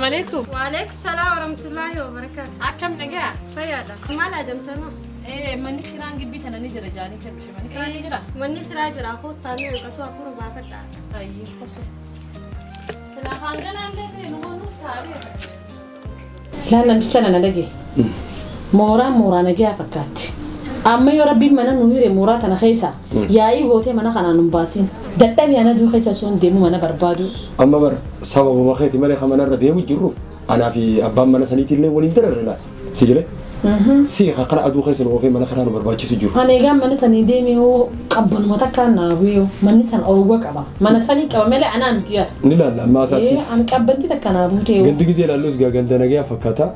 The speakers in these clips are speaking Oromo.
Assalamu alaikum. Wa alaikum salam wa rahmatullahi wa barakatuh. Akkam nagaa? Fayyaadha. Maal ajamtama? Manni kiraan gibbii tana ni jira jaanii kan dhufe. Manni kiraan ni jira? Manni kiraa jira. Kottaa mee qasoo afur baafadha. Ayyee qosoo. Silaa hanganaan ta'e nu nuuf taa'ee. Laan namticha nana dhage. Mooraan mooraa nagaa fakkaatti. Amma yoo rabbiin mana nu hire mooraa tana keessa yaa'ii gootee mana kanaan nu baasin. Dadhabee ana duu keessa osoo hin deemu mana barbaadu. Amma bara sababuma keeti malee kan manarra deemu jirruuf anaa fi abbaan mana saniitillee waliin dararre laata. Si jedhee? Si kana aduu keessa nu oofee mana kanaa nu barbaachisu jiru. Ani egaa mana sanii deemee hoo qabbanuma takkaan naa bu'ee manni san oowwa qaba. Mana sanii qaba malee anaa miti yaa. Ni laalla amma asaasiis. Ani qabbanti takka naa buutee hoo. Gandi gisee laallus gaa ganda nagayaa fakkaata.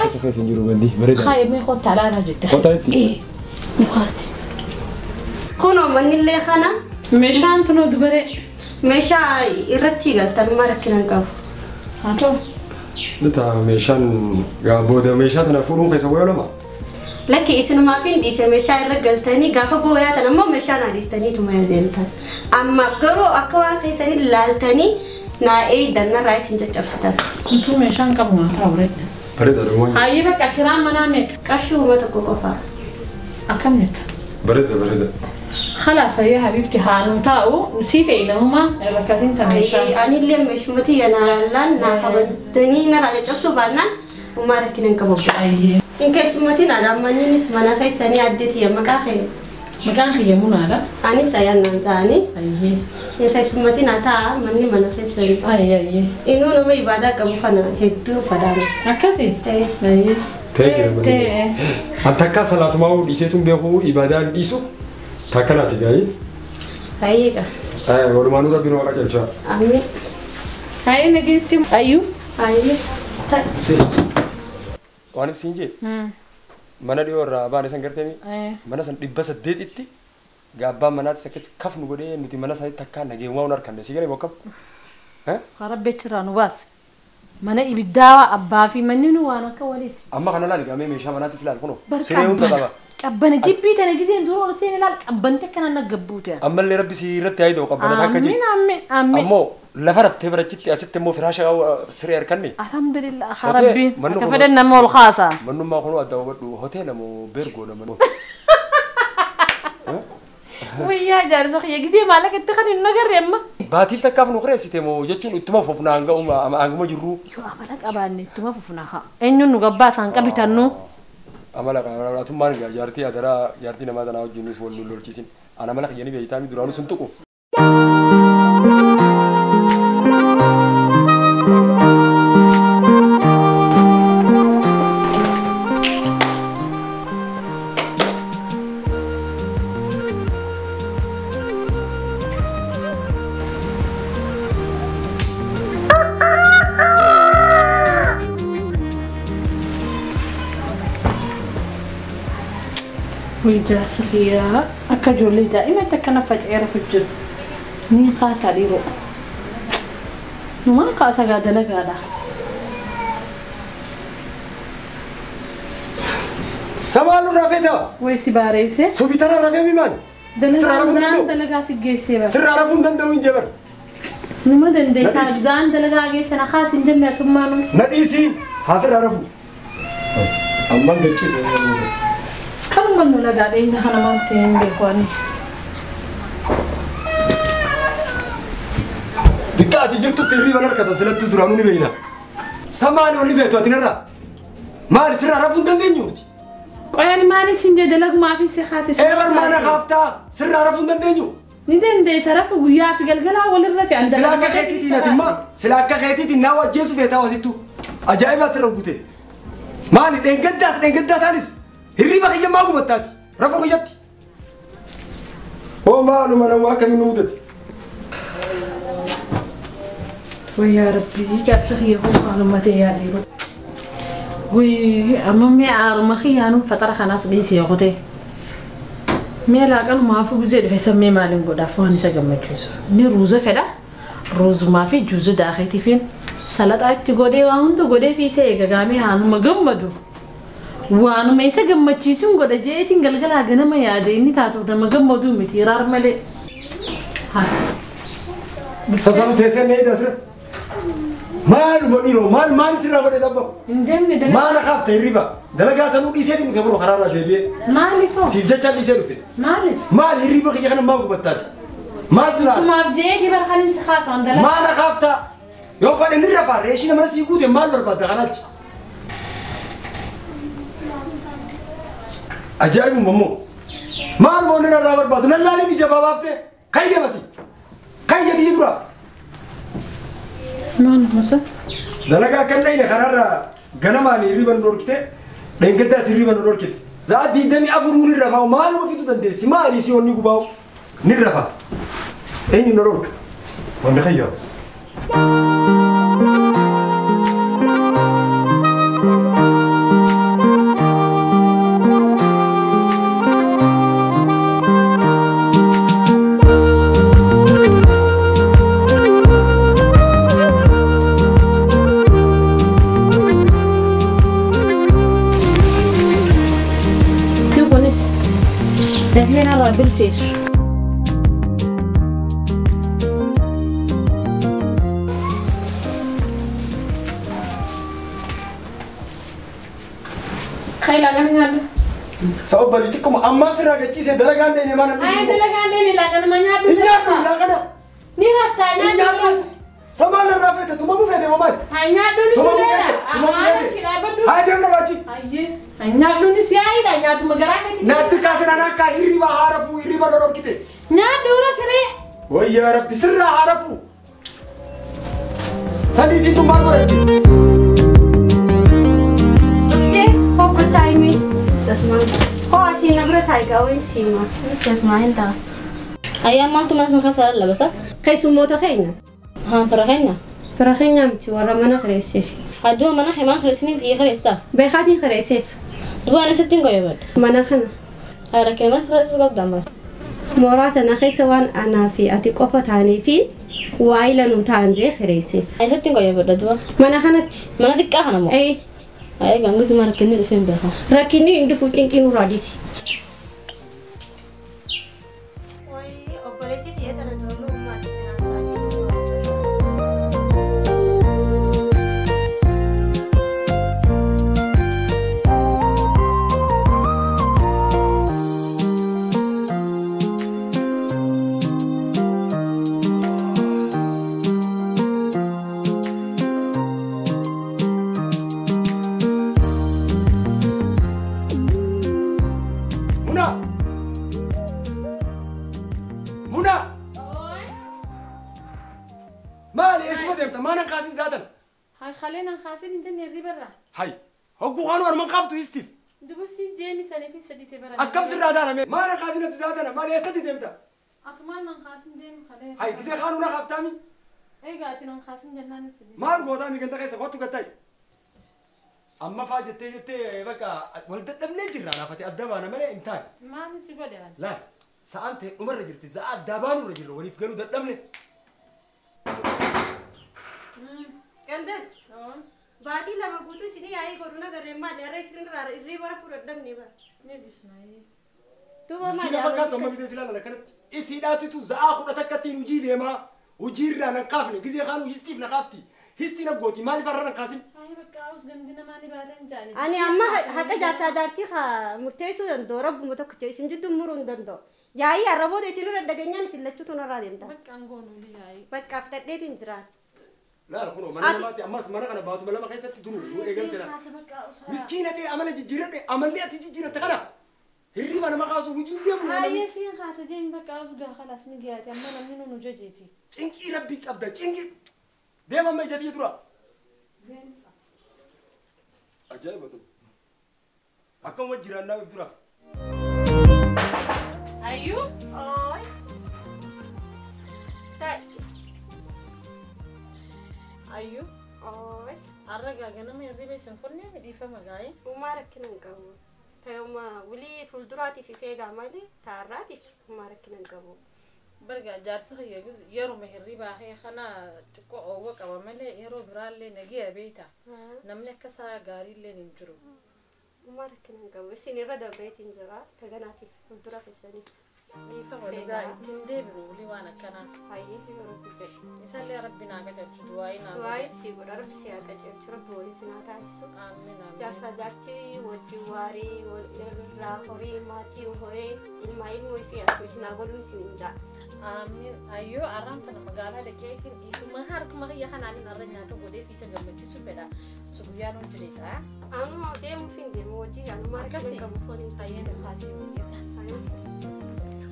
Akka keessa hin jiru gandi bareeda. Kaayee kottaa laalaa jette. Kottaa itti. Mukaasi. Kunoo mannillee kana. Meeshaan tunoo dubaree. Meeshaa irratti galtan ma rakkina hin qabu. Haa ta'u. Nta meeshaan gaa booda meeshaa tana fuudhuun keessa wayoo lama. Lakki isinumaaf hin dhiise meeshaa irra galtanii gaafa booyaa tan ammoo meeshaa naa dhiistaniituma deemtan. Ammaaf garuu akka waan keessanii laaltanii naa eeydan narraa isin caccabsitan. Kuntuu meeshaan qabu haa ta'u ree. Bareeda dhumaa. Hayyee bakka kiraan manaa meeqa? Qarshii 1000 qofa. Akkam jetta? Bareeda bareeda. خلاص يا حبيبتي هانو تاو سيفي نهما ركعتين تمشي أنا اللي مش متي أنا لا نحبتني نرى جسوا بعنا وما ركنا نكبر إن كيس متي نادم مني نس منا خي سني عدتي يا مكان مكان خي يمونا هذا أنا سيان نانجاني أيه إن كيس متي ناتا مني منا خي سني أيه أيه إنه نما إبادة كم فنا هدو فدان أكاسي أيه تيجي أنت كسلات ما هو ديسيتم بيهو إبادة ديسو تاكلاتي جاي؟ هايجا. ولما نورا بينو على كل آمين. هاي نجيتم أيو؟ أيو. سي. وأنا سينجي. منا ديور أبا نسان كرتمي. منا سن دبس الديت إتي. جابا منا تسكت كف نقولي نتي منا ساي تكا نجي وما ونار كان سيجري بوكب. ها؟ خرب بيتران واس. منا إبداع أبا في مني وأنا كوليت. أما كنا لا نجمع ميشا منا تسلال كنو. سيريون تبا. قبنا جيبي تنا جزين دور سين لا قبنت كنا نقبوته. أما اللي ربي سيرت هاي دو قبنا هكذا. آمين آمين آمين. أمو لفرف تبرجت أست مو فراشة أو سرير كني. الحمد لله خربي. كفدنا مو الخاصة. منو ما كنوا أدوا هوتيل مو بيرجو منو. ويا جالس أخي جزين مالك اتخذ النجار يما. باتيف تكاف نخرج ستمو جتون إتما فوفنا عنك أم عنك ما جرو. يو أمالك أباني إتما فوفنا ها. إنه نقبّا سانك بيتنو. أمالك أنا أتوم مانك جارتي أدرا جارتي نما تناو جنوس ولولول تشين أنا مالك يعني بيتامي درانو سنتكو. ويجار akka ijoollee daa'imatti akkana faca'ee rafu jiru. Ni kaasaa dhiiroo. Numaan kaasaa gaa dalagaadha. Samaalu rafeeta. Way si baareesse. Subitana rafee mimaan. Dalagaa dalagaa si geessee bara. Sirraa rafuu hin danda'u hin jebar. Numa dandeessaa daan dalagaa geesse na kaas hin jenne atummaanu. Na dhiisii haa sirraa rafu. Ammaan gachiisa. Kanuma nu lagaadha inni kana maal ta'e hin beeku ani. Bikka ati jirtutti hirriba harkata silattuu duraanuu ni beekna. Samaani olli feetu ati narraa. Maali sirraa rafuu hin dandeenyu nuti. Qoyaan maali siin jedhe dalagumaa fi si kaasise. Eebar maana kaaftaa sirraa rafuu hin dandeenyu. Ni dandeessa rafu guyyaa fi galgalaa walirra fi an Sila akka keetiitiin ati immoo sila akka keetiitiin naa wajjeessu feetaa wasittu. Ajaa'iba sirra gute. Maali dheengaddaas dheengaddaa taanis hirriba kiyya maa gubattaati rafuu kiyyatti. Hoo maaluma nama akkamiin nu mudate. ويا ربي جات سخيه معلومات يا ديرو وي أمامي عارمخي أنا فترة خلاص بيسي يا مي لا قالوا ما في جزء في سمي مالين قدا فاني سجمع جزء ني روزة فدا روز ما في جزء داخلتي فين سلطة تقولي وهم تقولي في سيجا قامي هانو مجمدو وانو ما يسجمع تشيسون قدا جيتين قال قال هجنا ما يادي إني تعرف ده مجمدو متيرار ملي ساسانو تيسن نيدا سر Maaluma dhiiroo maal maal sirraa godhee dhabba? Hin deemne dalagaa. Maal akaaf ta'e hirriba? Dalagaa sanuu dhiisee dhufe kunoo karaarraa deebi'ee. Maaliif hoo? Siif jecha dhiisee dhufe. Maaliif? Maal hirriba kiyya kana maal gubattaati? Maaltu laala? Tumaaf jeetii bara kan inni kaasu an dalagaa. Maal akaaf ta'a? Yoo fadhe ni rafaa reeshii nama sii guute maal barbaadda kanaachi? Ajaa'ibuma immoo. Maal moonni narraa barbaadu? Nan laaliin ija babaaftee kayyee basi. Kayyee tiyyi dura. Maal musa? Dalagaa kan dhayne karaarraa ganamaan hirriba nu dhorkite dheengaddaas hirriba nu dhorkite. Za'a 24 ni rafaa maaluma fituu dandeessi maali si onni gubaa'u ni rafaa. Eenyu na dhorka? Wanni kayyaa. Kunis dafee narraa bilcheessu. Khayla kan nyaadhu. Sababa balii xiqquma ammaa sirraa gachiisee dalagaan deene maal namni Ay dalagaan deene laaqanuma nyaadhu. Hin nyaadhu laaqana. Ni raftaa Hin nyaadhu. nyaadhu. Samaan irraa feete tumamuu feete moo maali? Ay nyaadhu ni Tumamuu sireedha. feete tumamuu Amaana feete. kiraabadhu. Haa deemna raachi. Ayyee nyaadhu ni siyaayidha nyaatuma garaa keetti. Naatti kaasin anaa akka hirriba haarafuu hirriba na dhorkite. Nyaadhu rafiree. Wayyaa rabbi sirraa haarafuu. Saniitiin tun maal godhatti? Dhuftee hoo taayimii. Sasmaan. Hoo asii na bira taayi gaawwan siima. Sasmaan hin ta'a. Ayyaan maaltu mana sana keessa lallabasa? Keessummoota keenya. Haan fira keenya. Fira keenya miti warra mana kireesseef. Adduma mana himaan kireessiniif kiyya kireessita. Beekaatiin kireesseef. Duba ani sittiin qoyyabadha. Mana kana. Haala kee mana kireessuu qabda ammas. Mooraa tana keessa waan anaa fi ati qofa taanee fi waayila nu ta'an jee kireesseef. Ani sittiin qoyyabadha duba. Mana kanatti. Mana xiqqaa kana moo? Ee Ayi gangusi mara rakkinni dhufee hin beekan. Rakkinni hin dhufu cinqii nurraa dhiisi. Obboleettii xiyya tana ijoollee ummaatti jiran isaanii. Muna! Muna! Maali eessuma deemta? Maanan kaasin zaatan? Hay khaleenan kaasin hin jenne hirriba irraa. Hay hogguu kaanuu arman kaaftu histiif. Duba si jeemi sanii fi sadii bara. Akkam sirraa taaname? Maanan kaasin ati zaatana? Maali eessatti deemta? Atumaan nan kaasin jeemi khalee. Hay gisee kaanuu na kaaftaami? Egaa ati nan kaasin jennaan sadii. Maal gootaami ganda keessa kottu gattayi? Amma faa jettee jettee bakka wal dadhabnee jirra naafate adda baana malee hin taane. Maali si godhe ani? Laal sa'aan ta'e dhumarra jirti sa'a adda baanurra jirra waliif galuu dadhabne. Gandan baatii lama guutuu isinii yaa'ii godhu nagarreen maali har'a isin irraa hirriba fudhadhamne bara. Ni dhisnaa. Duuba maali? Miskiina fakkaatu amma gisee silaa kanatti isiidhaatitu za'aa kudha takkattiin hojii deemaa hojii irraa nan kaafne gisee kaanuu histiif na kaafti histii na gooti maaliif har'a nan kaasin? Ay bakka aus gandi namaa ni baatan jaani. Ani amma haqa jaarsaa jaartii murteessuu danda'u rabbuma tokkicha isin jidduu muruu hin danda'u. Yaa'ii har'a booda isin irra dhageenyaan isin lachuutu narraa deemta. Bakka angoon olii yaa'ii. Bakka aftadheetiin jiraan. Laal kunoo mana namaatti ammas mana kana baatuma lama keessatti duru nu eegalte laal. Miskiina ta'e amala jijjiiradhe amalli ati jijjiiratte kana hirriba nama kaasu hojiin deemu namni. Hayyee siin kaasa jeemi bakka aus gaa khalaas ni giyaate amma namni nu jajeeti. Cinqii rabbii qabda cinqii deema amma ija tiyya dura. Ajaa'iba tun. Akkuma jiraannaa if dura. Ayyuu. Ooy. Ta'i. Ayyuu. Ooy. Har'a ganama hirriba isin furnee dhiifama gaa'ee. Uumaa rakkina hin qabu. Ta'uma wulii fuulduraatiif ifeegaa malee taarraatiif uumaa rakkina hin qabu. Barga jaarsa kiyya yeruma hirribaa kee kana xiqqoo oowwa qaba malee yeroo biraallee nagiya beeyta. Namni akka isaa gaariillee hin jiru. Uumaa rakkina hin qabu. Isin irra dabreetiin jira. Taganaatiif fuuldura keessaniif. Dhiifama dhugaa ittiin deebinu wulii waan akkanaa. Hayyee yoo rabbi jedhe. Isaallee rabbi naa qajeelchu du'aayii naa Du'aayii godhe. si godha rabbi si haa qajeelchu rabbi walii si naa taasisu. Amiin amiin. Jaarsaa jaartii wajjin waarii wal irraa horii maatii horee ilmaa ilmoo fi akkuma isin haa godhu isin hin ja'a. Amiin. Ayyoo arraan tana magaalaa dhaqeetiin dhiifuma harkuma kiyya kanaanin arra nyaata godhee fi isa gammachiisu fedha. Suguyyaan hojjeteeta. Anuma deemuuf hin deemu hojii anuma harka Akkasii. qabu foon hin Ayyeen kaasii wayyaa. Hayyee.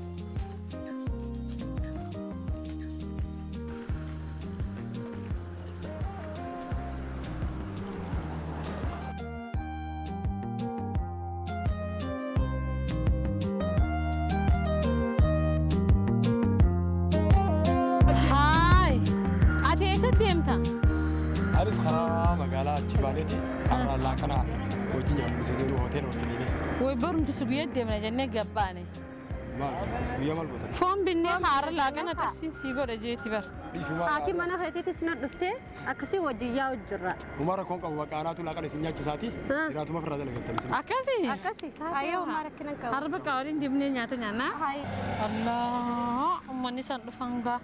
Haay! Ati eessatti deemta? Anis karaa magaalaa achi baaneeti har'a laaqana hojii nyaannu jedhee hoteela hojjetanii. Way barumti suguyyaa deemna jennee gabbaane. Maal guyyaa maal gootan? Foon binnee haara laaqana xabsiin sii godha jeeti bar. Dhiisuma Haati mana keetiitis na dhuftee akkasii wajjin yaa'u jirra. Uumaa rakkoon qabu baqaanaatu laaqana isin nyaachisaati. Jiraatuma ofirraa dalagattan isinis. Akkasii? Akkasii. Hayyee homaa rakkina hin qabu. Har'a bakka waliin deemnee nyaata nyaannaa. Hayyee. Allah! Uummanni isaan dhufan gaa.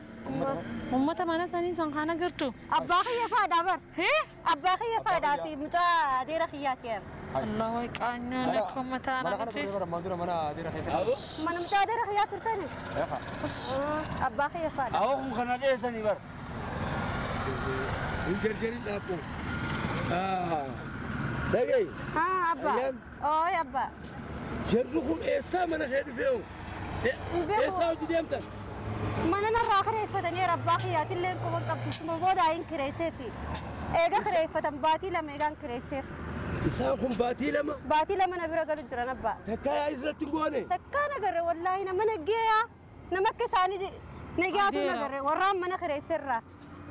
Uummata mana sanii san kana gartu. Abbaa kiyya faadhaa bar. Hee? Abbaa kiyya faadhaa fi mucaa adeera kiyyaati jira. Allah way qaanyoo lakkoo mataa Mana kana na ture bara maal dura mana adeera keetti. Mana mucaa adeera kiyyaa turtani? Eefa. Abbaa kiyya faadhaa. Awwa kun kana dheessanii bara. Hin jarjarin dhaabbo. Dhaga'i. Haa abbaa. Ayyaan. Ooy abbaa. Jarri kun eessaa mana kee dhufee hoo? Hin beeku. Eessaa hojii deemtan? Mana narraa kireeffataniira abbaa kiyyaatillee quban qabdu suma booda hin kireesseefi. Eega kireeffatan baatii 2 eegaan kireesseef. Isaan kun baatii 2 Baatii 2 na bira galu jiran abbaa. takkaa yaa irratti hin goone. Takkaa nagarre wallaahi nama naggeeyaa nama akka isaanii nagaatu Adeera. nagarre warraan mana kireesserraa.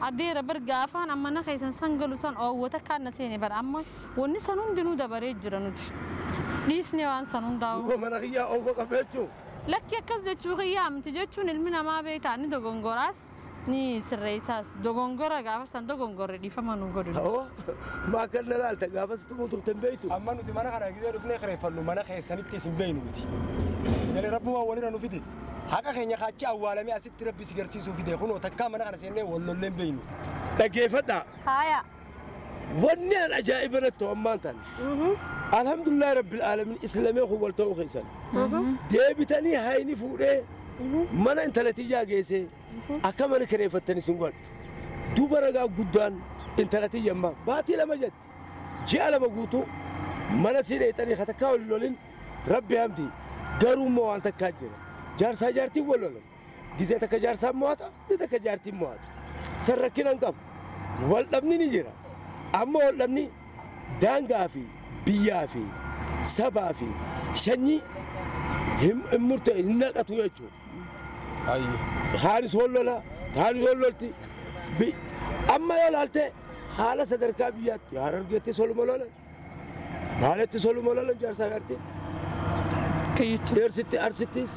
Adeera bar gaafaan amma na keessan san galu san oowwata kaan na seene bar amma wanni san hundinuu dabaree jira nuti. Dhiisne waan san hundaa'u. Duuba mana kiyyaa oowwa qabeechuu. Lakki akkas jechuu kiyyaa miti jechuun ilmi namaa beektaa ni dogongoraas ni sirreessaas dogongora gaafa san dogongorre dhiifama nu godhu. Hawwa maa kan na laalta gaafas tumuu turte hin beektu. Amma nuti mana kana gisee dhufnee kireeffannu mana keessanitti isin beeynu nuti. Sagalee rabbumaa walirra nu fide. Haqa keenya kaachi awwaalamee asitti rabbi si garsiisuu fide kunoo takkaa mana kana seennee wal lollee hin beeynu. Dhaggeeffadhaa. Haaya. Wanni an ajaa'iba natti ammaan tan. Alhamdulillahi rabbil aalamiin islamee kun wal ta'uu keessan. Deebitanii hayni fuudhee mana intala tiyyaa geessee akka mana kireeffattan isin godhu. Duuba ragaa guddaan intala tiyya ammaa baatii 2 jetti. Ji'a 2 guutuu mana sii dheexanii katakkaa wal lolin rabbi hamdi garuu immoo waan takkaa jira. Jaarsaa jaartiin wal lolan. Gizee takka jaarsaan mo'ata, gizee takka jaartiin mo'ata. San rakkina hin qabu. Wal dhabni ni jira. Amma wal dhabni daangaa fi biyyaa fi sabaa fi sanyii hin murte hin naqatu jechuudha. Kaanis wal lola, kaanis wal lolti. Amma yoo laalte haala sadarkaa biyyaatti Harargeettis waluma lolan, Baalettis waluma lolan jaarsaa jaartiin. Eersitti, Arsittis,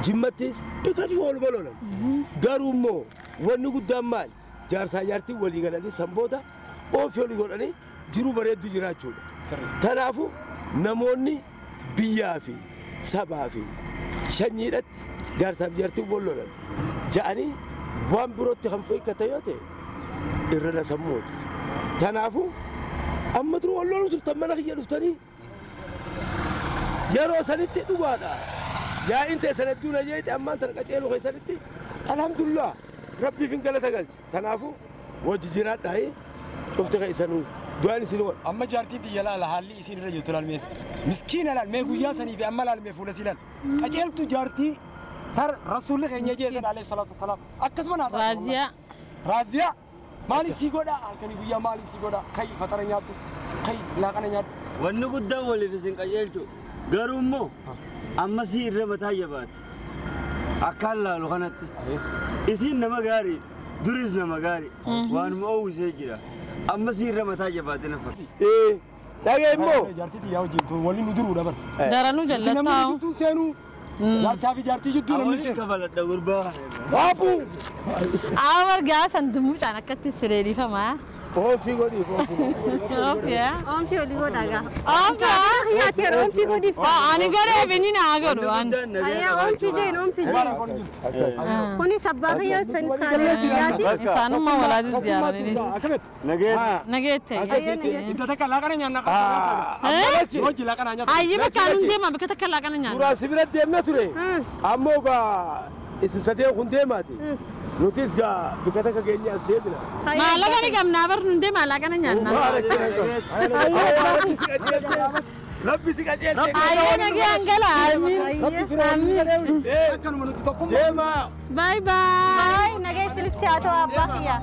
Jimmattis bakka dhufu waluma lolan. Garuu immoo wanni guddaan maali? Jaarsaa jaartiin walii galanii sanboota oofii walii godhanii jiruu bareedduu jiraachuudha. Kanaafuu namoonni biyyaa fi sabaa fi sanyiidhatti jaarsaa fi jaartiin wal lolan ja'anii waan birootti kan fo'ikkatan yoo ta'e irra na sammuutu. Kanaafuu amma dura wal loluu turtan mana kiyya dhuftanii yeroo sanitti dhugaadha. Yaa'iin teessan hedduu na jeete ammaan tana qaceeluu keessanitti alhamdulillah rabbiif hin galata galche. Kanaafuu wajji jiraadhaa cufti keessanuu du'aan isin godha. Amma jaartiin tiyya laala haalli isiin irra jirtu laalmee. Miskiina laalmee guyyaa sanii fi amma laalmee fuula sii laal. Qaceeltu jaartii tar rasuulli keenya jeesan alayhi salaatu wassalaam. Akkasuma naa ta'a. Raaziyaa. Raaziyaa maali sii godha halkanii guyyaa maali sii godha kai fatara nyaadhu kai laaqana nyaadhu. Wanni guddaan waliif isin qajeelchu garuu immoo amma sii irra mataa jabaati. Akkaan laalu kanatti. Isiin nama gaarii duris nama gaarii waanuma oowwisee jira. Amma sii irra mataa jabaate na fakkaata. Dhagee immoo Jaartii tiyyaa wajjin tun waliin nu duruudha bara. Daranuu Namni jallataa. jidduu seenuu jaarsaa fi jaartii jidduu namni Waliin seenu. kafaladha gurbaa kana irraa. Paapuu Awar gaafa san mucaan akkatti sireerifamaa. Oofii godhiif oofii. Oofiyaa. Oomfii olii godhaa gaa. Oofiyaa. kiyyaati yeroo oomfii godhiif. Ani godhee inni naa godhu. Ayyaa oomfii jeen oomfii jeen. Kunis abbaa kiyyaa sanis kaanee kiyyaati. Isaanummaa walaajis ziyaaranii. Nageen. Nageette. Inta takka laaqana nyaanna qabna. Hojii laaqana nyaata. Ayyee bakka anuun deema bakka takka laaqana nyaanna. Suuraa si bira deemna ture. Ammoo gaa isin sadeen kun deemaati. Nutis gaa bika takka keenya as deebina. Maallaqa ni qabnaa bar nun deema laaqana nyaanna. Rabbi si qajeelche. Ayyee nagee angala. Amiin. Akkanuma nuti tokkummaa. Deemaa. Bye bye. Nagee isinitti haa ta'u abbaa kiyyaa.